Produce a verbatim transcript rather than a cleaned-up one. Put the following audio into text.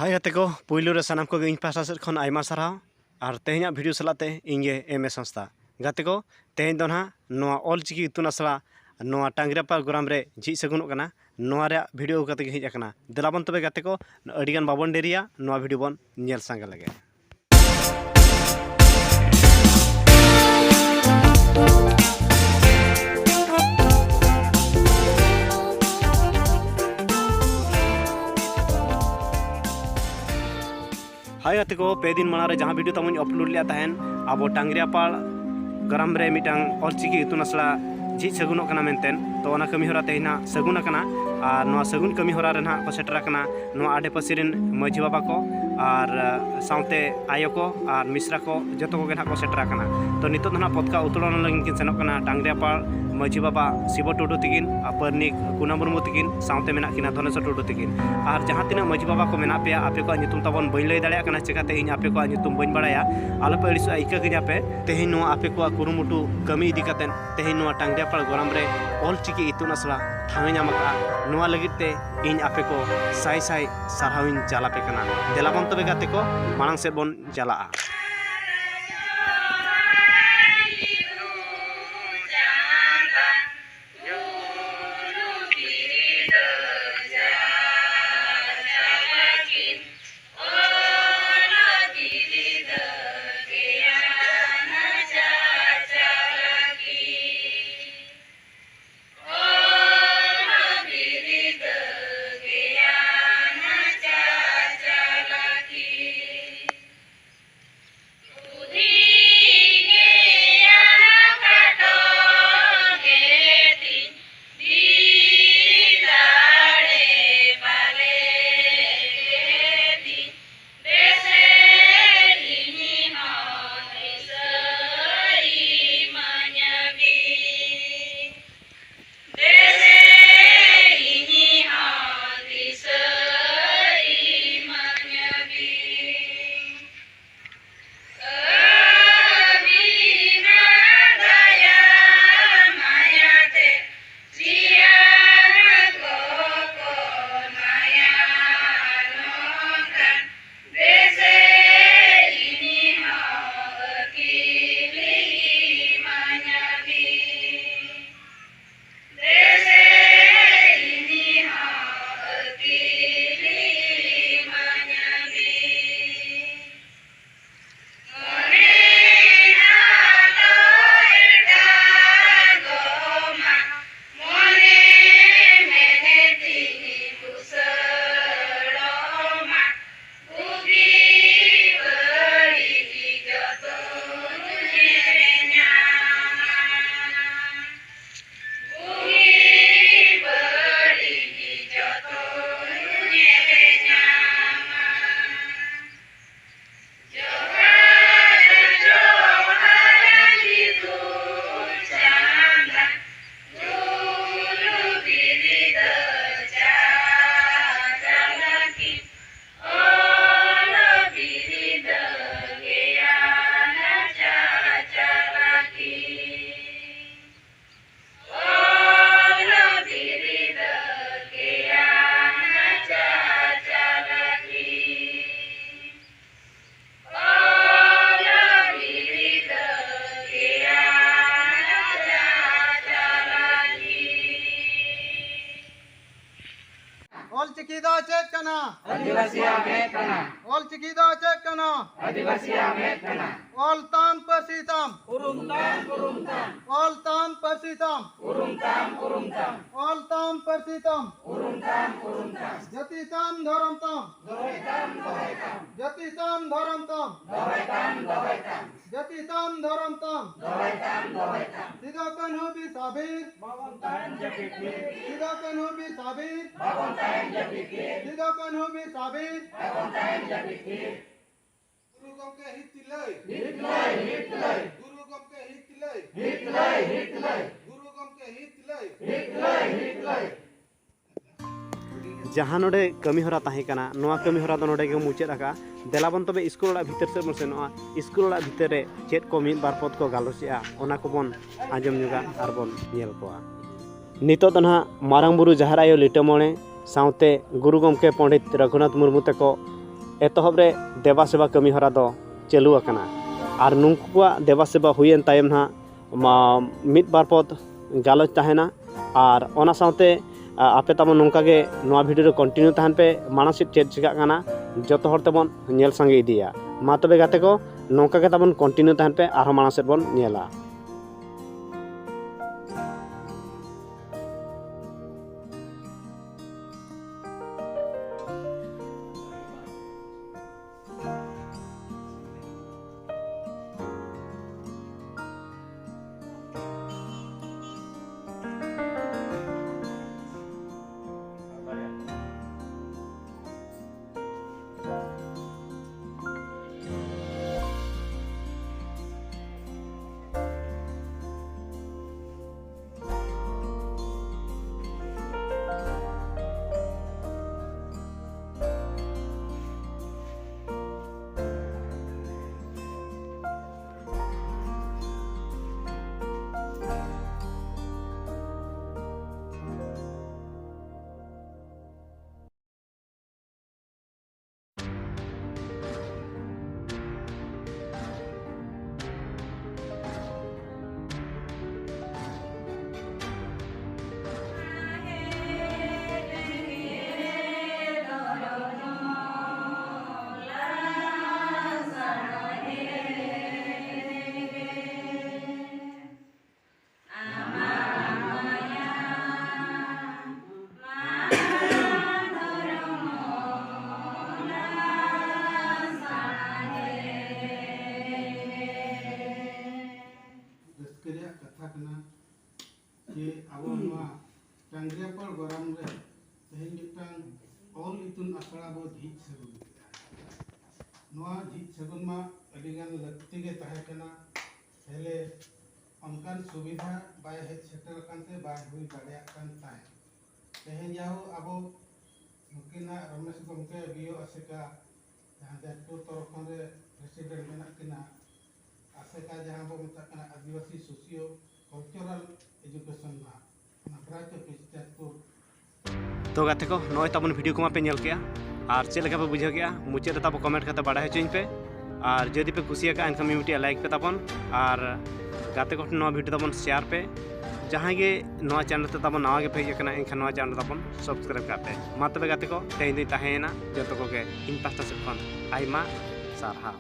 ᱦᱟᱭ ᱜᱟᱛᱮ ᱠᱚ, ᱯᱩᱭᱞᱩ ᱨᱮ ᱥᱟᱱᱟᱢ ᱠᱚᱜᱮ ᱤᱧ ᱯᱟᱦᱴᱟ ᱥᱮᱫ ᱠᱷᱚᱱ ᱟᱭᱢᱟ ᱥᱟᱨᱦᱟᱣ᱾ ᱟᱨ ᱛᱮᱦᱮᱧᱟᱜ ᱵᱷᱤᱰᱤᱭᱳ ᱥᱟᱞᱟᱜ ᱛᱮ ᱤᱧ ᱜᱮ ᱮᱢ ᱮ ᱥᱟᱸᱥᱛᱟ᱾ ᱜᱟᱛᱮ ᱠᱚ, ᱛᱮᱦᱮᱧ ᱫᱚ ᱱᱟᱦᱟᱜ ᱱᱚᱣᱟ ᱚᱞ ᱪᱤᱠᱤ ᱤᱛᱩᱱ ᱟᱥᱲᱟ ᱱᱚᱣᱟ ᱴᱟᱝᱜᱽᱨᱤᱭᱟᱯᱟᱲ ᱜᱚᱨᱟᱢ ᱨᱮ ᱡᱷᱤᱡ ᱥᱟᱹᱜᱩᱱᱚᱜ ᱠᱟᱱᱟ, ᱱᱚᱣᱟ ᱨᱮᱭᱟᱜ ᱵᱷᱤᱰᱤᱭᱳ ᱟᱹᱜᱩ ᱠᱟᱛᱮ ᱜᱮ ᱦᱮᱡ ᱟᱠᱟᱱᱟ᱾ ᱫᱮᱞᱟ ᱵᱚᱱ ᱛᱚᱵᱮ ᱜᱟᱛᱮ ᱠᱚ, ᱟᱹᱰᱤ ᱜᱟᱱ ᱵᱟᱵᱚᱱ ᱰᱮᱨᱤᱭᱟ, ᱱᱚᱣᱟ ᱵᱷᱤᱰᱤᱭᱳ ᱵᱚᱱ ᱧᱮᱞ ᱥᱟᱸᱜᱮ ᱞᱮᱜᱮ᱾ ᱦᱟᱭ ᱜᱟᱛᱮ ᱠᱚ, ᱯᱮ ᱫᱤᱱ ᱢᱟᱲᱟᱝ ᱨᱮ ᱡᱟᱦᱟᱸ ᱵᱷᱤᱰᱤᱭᱳ ᱛᱟᱵᱚᱱ ᱟᱯᱞᱳᱰ ᱞᱮᱫ ᱛᱟᱦᱮᱱ, ᱟᱵᱚ ᱴᱟᱝᱜᱽᱨᱤᱭᱟᱯᱟᱲ ᱜᱨᱟᱢ ᱨᱮ ᱢᱤᱫᱴᱟᱝ ᱚᱞᱪᱤᱠᱤ ᱤᱛᱩᱱ ᱟᱥᱲᱟ ᱡᱷᱤᱡ ᱥᱟᱹᱜᱩᱱᱚᱜ ᱠᱟᱱᱟ ᱢᱮᱱᱛᱮ, ᱛᱚ ᱚᱱᱟ ᱠᱟᱹᱢᱤ ᱦᱚᱨᱟ ᱛᱮᱦᱮᱧ ᱱᱟᱦᱟᱜ ᱥᱟᱹᱜᱩᱱ ᱟᱠᱟᱱᱟ᱾ ᱟᱨ ᱱᱚᱣᱟ ᱥᱟᱹᱜᱩᱱ ᱠᱟᱹᱢᱤ ᱦᱚᱨᱟ ᱨᱮ ᱱᱟᱦᱟᱜ ᱠᱚ ᱥᱮᱴᱮᱨ ᱟᱠᱟᱱᱟ ᱱᱚᱣᱟ ᱟᱰᱮᱯᱟᱥᱮ ᱨᱮᱱ ᱢᱟᱹᱡᱷᱤ ᱵᱟᱵᱟ ᱠᱚ ᱟᱨ, ᱟᱸ, ᱥᱟᱶᱛᱮ ᱟᱭᱳ ᱠᱚ ᱟᱨ ᱢᱤᱥᱨᱟ ᱠᱚ, ᱡᱚᱛᱚ ᱠᱚᱜᱮ ᱱᱟᱦᱟᱜ ᱠᱚ ᱥᱮᱴᱮᱨ ᱟᱠᱟᱱᱟ᱾ ᱛᱚ ᱱᱤᱛᱚᱜ ᱫᱚ ᱱᱟᱦᱟᱜ ᱯᱚᱛᱠᱟ ᱩᱛᱲᱟᱹᱣ ᱞᱟᱹᱜᱤᱫ ᱠᱤᱱ ᱥᱮᱱᱚᱜ ᱠᱟᱱᱟ ᱴᱟᱝᱜᱽᱨᱤᱭᱟᱯᱟᱲ ᱢᱟᱹᱡᱷᱤ ᱵᱟᱵᱟ ᱥᱤᱵᱚ ᱴᱩᱰᱩ ᱛᱤᱠᱤᱱ ᱟᱨ ᱯᱟᱹᱨᱱᱤ ᱠᱩᱱᱟ ᱢᱩᱨᱢᱩ ᱛᱤᱠᱤᱱ, ᱥᱟᱶᱛᱮ ᱢᱮᱱᱟᱜ ᱠᱤᱱᱟ ᱫᱷᱚᱱᱮᱥᱚᱨ ᱴᱩᱰᱩ ᱛᱤᱠᱤᱱ᱾ ᱟᱨ ᱡᱟᱦᱟᱸ ᱛᱤᱱᱟᱹᱜ ᱢᱟᱹᱡᱷᱤ ᱵᱟᱵᱟ ᱠᱚ ᱢᱮᱱᱟᱜ ᱯᱮᱭᱟ, ᱟᱯᱮ ᱠᱚᱣᱟᱜ ᱧᱩᱛᱩᱢ ᱛᱟᱵᱚᱱ ᱵᱟᱹᱧ ᱞᱟᱹᱭ ᱫᱟᱲᱮᱭᱟᱜ ᱠᱟᱱᱟ, ᱪᱤᱠᱟᱹᱛᱮ ᱤᱧ ᱟᱯᱮ ᱠᱚᱣᱟᱜ ᱧᱩᱛᱩᱢ ᱵᱟᱹᱧ ᱵᱟᱲᱟᱭᱟ᱾ ᱟᱞᱚᱯᱮ ᱟᱹᱲᱤᱥᱚᱜᱼᱟ, ᱤᱠᱟᱹ ᱠᱟᱹᱧᱟ ᱯᱮ᱾ ᱛᱮᱦᱮᱧ ᱱᱚᱣᱟ ᱟᱯᱮ ᱠᱚᱣᱟᱜ ᱠᱩᱨᱩᱢᱩᱴᱩ ᱠᱟᱹᱢᱤ ᱤᱫᱤ ᱠᱟᱛᱮ ᱛᱮᱦᱮᱧ ᱱᱚᱣᱟ ᱴᱟᱝᱜᱽᱨᱤᱭᱟᱯᱟᱲ ᱜᱚᱨᱟᱢ ᱨᱮ ᱚᱞᱪᱤᱠᱤ ᱤᱛᱩᱱ ᱟᱥᱲᱟ ᱴᱷᱟᱶ ᱮ ᱧᱟᱢ ᱟᱠᱟᱫᱼᱟ, ᱱᱚᱣᱟ ᱞᱟᱹᱜᱤᱫ ᱛᱮ ᱤᱧ ᱟᱯᱮ ᱠᱚ ᱥᱟᱭ ᱥᱟᱭ ᱥᱟᱨᱦᱟᱣ ᱤᱧ ᱪᱟᱞ ᱟᱯᱮ ᱠᱟᱱᱟ᱾ ᱫᱮᱞᱟ ᱵᱚᱱ ᱛᱚᱵᱮ ᱜᱟᱛᱮ ᱠᱚ, ᱢᱟᱲᱟᱝ ᱥᱮᱫ ᱵᱚᱱ ᱪᱟᱞᱟᱜᱼᱟ᱾ ᱠᱟᱱᱟ? ᱟᱹᱫᱤᱵᱟᱹᱥᱤᱭᱟᱜ ᱢᱮᱫ ᱠᱟᱱᱟ᱾ ᱚᱞ ᱪᱤᱠᱤ ᱫᱚ ᱪᱮᱫ ᱠᱟᱱᱟ? ᱟᱹᱫᱤᱵᱟᱹᱥᱤᱭᱟᱜ ᱢᱮᱫ ᱠᱟᱱᱟ᱾ ᱚᱞ ᱛᱟᱢ ᱯᱟᱹᱨᱥᱤ ᱛᱟᱢ᱾ ᱩᱨᱩᱢ ᱛᱟᱢ, ᱩᱨᱩᱢ ᱛᱟᱢ᱾ ᱚᱞ ᱛᱟᱢ ᱯᱟᱹᱨᱥᱤ ᱛᱟᱢ᱾ ᱩᱨᱩᱢ ᱛᱟᱢ, ᱩᱨᱩᱢ ᱛᱟᱢ᱾ ᱚᱞ ᱛᱟᱢ ᱯᱟᱹᱨᱥᱤ ᱛᱟᱢ᱾ ᱩᱨᱩᱢ ᱛᱟᱢ, ᱩᱨᱩᱢ ᱛᱟᱢ᱾ ᱡᱟᱹᱛᱤ ᱛᱟᱢ ᱫᱷᱚᱨᱚᱢ ᱛᱟᱢ᱾ ᱫᱚᱦᱚᱭ ᱛᱟᱢ, ᱫᱚᱦᱚᱭ ᱛᱟᱢ᱾ ᱡᱟᱹᱛᱤ ᱛᱟᱢ ᱫᱷᱚᱨᱚᱢ ᱛᱟᱢ᱾ ᱫᱚᱦᱚᱭ ᱛᱟᱢ, ᱫᱚᱦᱚᱭ ᱛᱟᱢ᱾ ᱡᱟᱹᱛᱤ ᱛᱟᱢ ᱫᱷᱚᱨᱚᱢ ᱛᱟᱢ᱾ ᱫᱚᱦᱚᱭ ᱛᱟᱢ, ᱫᱚᱦᱚᱭ ᱛᱟᱢ᱾ ᱥᱤᱫᱚ ᱠᱟᱹᱱᱦᱩ ᱵᱤᱨ ᱥᱟᱵᱤᱨ᱾ ᱵᱟᱵᱚᱱ ᱛᱟᱦᱮᱱ ᱡᱟᱹᱯᱤᱫ ᱛᱷᱤᱨ᱾ ᱥᱤᱫᱚ ᱠᱟᱹᱱᱦᱩ ᱵᱤᱨ ᱥᱟᱵᱤᱨ᱾ ᱵᱟᱵᱚᱱ ᱛᱟᱦᱮᱱ ᱡᱟᱹᱯᱤᱫ ᱛᱷᱤᱨ᱾ ᱥᱤᱫᱚ ᱠᱟᱹᱱᱦᱩ ᱵᱤᱨ ᱥᱟᱵᱤᱨ᱾ ᱵᱟᱵᱚᱱ ᱛᱟᱦᱮᱱ ᱡᱟᱹᱯᱤᱫ ᱛᱷᱤᱨ᱾ ᱜᱩᱨᱩ ᱜᱚᱢᱠᱮ ᱦᱤᱛ ᱞᱟᱹᱭ᱾ ᱦᱤᱛ ᱞᱟᱹᱭ, ᱦᱤᱛ ᱞᱟᱹᱭ᱾ ᱜᱩᱨᱩ ᱜᱚᱢᱠᱮ ᱦᱤᱛ ᱞᱟᱹᱭ᱾ ᱦᱤᱛ ᱞᱟᱹᱭ, ᱦᱤᱛ ᱞᱟᱹᱭ᱾ ᱜᱩᱨᱩ ᱜᱚᱢᱠᱮ ᱦᱤᱛ ᱞᱟᱹᱭ᱾ ᱦᱤᱛ ᱞᱟᱹᱭ, ᱦᱤᱛ ᱞᱟᱹᱭ᱾ ᱡᱟᱦᱟᱸ ᱱᱚᱰᱮ ᱠᱟᱹᱢᱤ ᱦᱚᱨᱟ ᱛᱟᱦᱮᱸ ᱠᱟᱱᱟ, ᱱᱚᱣᱟ ᱠᱟᱹᱢᱤ ᱦᱚᱨᱟ ᱫᱚ ᱱᱚᱰᱮ ᱜᱮ ᱢᱩᱪᱟᱹᱫ ᱟᱠᱟᱜᱼᱟ᱾ ᱫᱮᱞᱟ ᱵᱚᱱ ᱛᱚᱵᱮ ᱤᱥᱠᱩᱞ ᱚᱲᱟᱜ ᱵᱷᱤᱛᱟᱹᱨ ᱥᱮᱫ ᱵᱚᱱ ᱥᱮᱱᱚᱜᱼᱟ᱾ ᱤᱥᱠᱩᱞ ᱚᱲᱟᱜ ᱵᱷᱤᱛᱟᱹᱨ ᱨᱮ ᱪᱮᱫ ᱠᱚ ᱢᱤᱫ ᱵᱟᱨ ᱯᱚᱫ ᱠᱚ ᱜᱟᱞᱚᱪᱮᱜᱼᱟ, ᱚᱱᱟ ᱠᱚᱵᱚᱱ ᱟᱸᱡᱚᱢ ᱧᱚᱜᱟ ᱟᱨ ᱵᱚᱱ ᱧᱮᱞ ᱠᱚᱣᱟ᱾ ᱱᱤᱛᱚᱜ ᱫᱚ ᱱᱟᱦᱟᱜ ᱢᱟᱨᱟᱝ ᱵᱩᱨᱩ, ᱡᱟᱦᱮᱨ ᱟᱭᱳ, ᱞᱤᱴᱟᱹ ᱢᱚᱬᱮ ᱥᱟᱶᱛᱮ ᱜᱩᱨᱩ ᱜᱚᱢᱠᱮ ᱯᱚᱸᱰᱤᱛ ᱨᱚᱜᱷᱩᱱᱟᱛᱷ ᱢᱩᱨᱢᱩ ᱛᱮᱠᱚ ᱮᱛᱚᱦᱚᱵ ᱨᱮ ᱫᱮᱵᱟ ᱥᱮᱵᱟ ᱠᱟᱹᱢᱤ ᱦᱚᱨᱟ ᱫᱚ ᱪᱟᱹᱞᱩ ᱟᱠᱟᱱᱟ᱾ ᱟᱨ ᱱᱩᱠᱩᱣᱟᱜ ᱫᱮᱵᱟ ᱥᱮᱵᱟ ᱦᱩᱭᱮᱱ ᱛᱟᱭᱚᱢ ᱱᱟᱦᱟᱜ ᱢᱟ-, ᱢᱤᱫ ᱵᱟᱨ ᱯᱚᱫ ᱜᱟᱞᱚᱪ ᱛᱟᱦᱮᱱᱟ᱾ ᱟᱨ ᱚᱱᱟ ᱥᱟᱶᱛᱮ, ᱟ, ᱟᱯᱮ ᱛᱟᱵᱚᱱ ᱱᱚᱝᱠᱟ ᱜᱮ ᱱᱚᱣᱟ ᱵᱷᱤᱰᱤᱭᱳ ᱨᱮ ᱠᱚᱱᱴᱤᱱᱤᱭᱩ ᱛᱟᱦᱮᱱ ᱯᱮ, ᱢᱟᱲᱟᱝ ᱥᱮᱫ ᱪᱮᱫ ᱪᱤᱠᱟᱹᱜ ᱠᱟᱱᱟ ᱡᱚᱛᱚ ᱦᱚᱲ ᱛᱮᱵᱚᱱ ᱧᱮᱞ ᱥᱟᱸᱜᱮ ᱤᱫᱤᱭᱟ᱾ ᱢᱟ ᱛᱚᱵᱮ ᱜᱟᱛᱮ ᱠᱚ, ᱱᱚᱝᱠᱟ ᱜᱮ ᱛᱟᱵᱚᱱ ᱠᱚᱱᱴᱤᱱᱤᱭᱩ ᱛᱟᱦᱮᱱ ᱯᱮ, ᱟᱨᱦᱚᱸ ᱢᱟᱲᱟᱝ ᱥᱮᱫ ᱵᱚᱱ ᱧᱮᱞᱟ᱾ ᱟᱵᱚ ᱱᱚᱣᱟ ᱴᱟᱝᱜᱤᱭᱟᱯᱟᱲ ᱜᱚᱨᱟᱢ ᱨᱮ ᱛᱮᱦᱮᱧ ᱢᱤᱫᱴᱟᱝ ᱚᱞ ᱤᱛᱩᱱ ᱟᱥᱲᱟ ᱵᱚ ᱡᱷᱤᱡ ᱥᱟᱹᱜᱩᱱ ᱠᱮᱫᱟ᱾ ᱱᱚᱣᱟ ᱡᱷᱤᱡ ᱥᱟᱹᱜᱩᱱ ᱢᱟ ᱟᱹᱰᱤᱜᱟᱱ ᱞᱟᱹᱠᱛᱤ ᱜᱮ ᱛᱟᱦᱮᱸ ᱠᱟᱱᱟ, ᱦᱮᱞᱮ ᱚᱱᱠᱟᱱ ᱥᱩᱵᱤᱫᱷᱟ ᱵᱟᱭ ᱦᱮᱡ ᱥᱮᱴᱮᱨ ᱟᱠᱟᱱ ᱛᱮ ᱵᱟᱭ ᱦᱩᱭ ᱫᱟᱲᱮᱭᱟᱜ ᱠᱟᱱ ᱛᱟᱦᱮᱸᱫ᱾ ᱛᱮᱦᱮᱧ ᱡᱟᱦᱳ ᱟᱵᱚ ᱱᱩᱠᱤᱱᱟᱜ ᱨᱚᱢᱮᱥ ᱜᱚᱢᱠᱮ ᱵᱤᱭᱳ ᱟᱥᱮᱠᱟ ᱡᱟᱦᱟᱸ ᱡᱟᱡᱽᱯᱩᱨ ᱛᱚᱨᱚᱯ ᱠᱷᱚᱱ ᱨᱮ ᱯᱨᱮᱥᱤᱰᱮᱱᱴ ᱢᱮᱱᱟᱜ ᱠᱤᱱᱟ, ᱟᱥᱮᱠᱟ ᱡᱟᱦᱟᱸ ᱵᱚ ᱢᱮᱛᱟᱜ ᱠᱟᱱᱟ ᱟᱹᱫᱤᱵᱟᱹᱥᱤ ᱥᱳᱥᱤᱭᱳ ᱠᱟᱞᱪᱟᱨᱟᱞ ᱮᱡᱩᱠᱮᱥᱚᱱ ᱱᱟᱜ ᱚᱱᱟ ᱵᱨᱟᱧᱪ ᱚᱯᱷᱤᱥ ᱡᱟᱡᱽᱯᱩᱨ᱾ ᱛᱚ ᱜᱟᱛᱮ ᱠᱚ, ᱱᱚᱜᱼᱚᱭ ᱛᱟᱵᱚᱱ ᱵᱷᱤᱰᱤᱭᱳ ᱠᱚᱢᱟ ᱯᱮ ᱧᱮᱞ ᱠᱮᱜᱼᱟ, ᱟᱨ ᱪᱮᱫ ᱞᱮᱠᱟ ᱯᱮ ᱵᱩᱡᱷᱟᱹᱣ ᱠᱮᱜᱼᱟ ᱢᱩᱪᱟᱹᱫ ᱨᱮ ᱛᱟᱵᱚ ᱠᱚᱢᱮᱱᱴ ᱠᱟᱛᱮ ᱵᱟᱲᱟᱭ ᱦᱚᱪᱚᱧ ᱯᱮ᱾ ᱟᱨ ᱡᱩᱫᱤ ᱯᱮ ᱠᱩᱥᱤᱭᱟᱠᱟᱜᱼᱟ ᱮᱱᱠᱷᱟᱱ ᱢᱤᱫᱴᱤᱡ ᱞᱟᱭᱤᱠ ᱯᱮ ᱛᱟᱵᱚᱱ, ᱟᱨ ᱜᱟᱛᱮ ᱠᱚ ᱴᱷᱮᱱ ᱱᱚᱣᱟ ᱵᱷᱤᱰᱤᱭᱳ ᱛᱟᱵᱚᱱ ᱥᱮᱭᱟᱨ ᱯᱮ᱾ ᱡᱟᱦᱟᱸᱭ ᱜᱮ ᱱᱚᱣᱟ ᱪᱮᱱᱮᱞ ᱛᱮ ᱛᱟᱵᱚᱱ ᱱᱟᱣᱟ ᱜᱮ ᱯᱮ ᱦᱮᱡ ᱟᱠᱟᱱᱟ ᱮᱱᱠᱷᱟᱱ ᱱᱚᱣᱟ ᱪᱮᱱᱮᱞ ᱛᱟᱵᱚᱱ ᱥᱟᱵᱥᱠᱨᱟᱭᱤᱵ ᱠᱟᱜ ᱯᱮ᱾ ᱢᱟ ᱛᱚᱵᱮ ᱜᱟᱛᱮ ᱠᱚ, ᱛᱮᱦᱮᱧ ᱫᱚᱧ ᱛᱟᱦᱮᱸᱭᱮᱱᱟ, ᱡᱚᱛᱚ ᱠᱚᱜᱮ ᱤᱧ ᱯᱟᱦᱴᱟ ᱥᱮᱫ ᱠᱷᱚᱱ ᱟᱭᱢᱟ ᱥᱟᱨᱦᱟᱣ᱾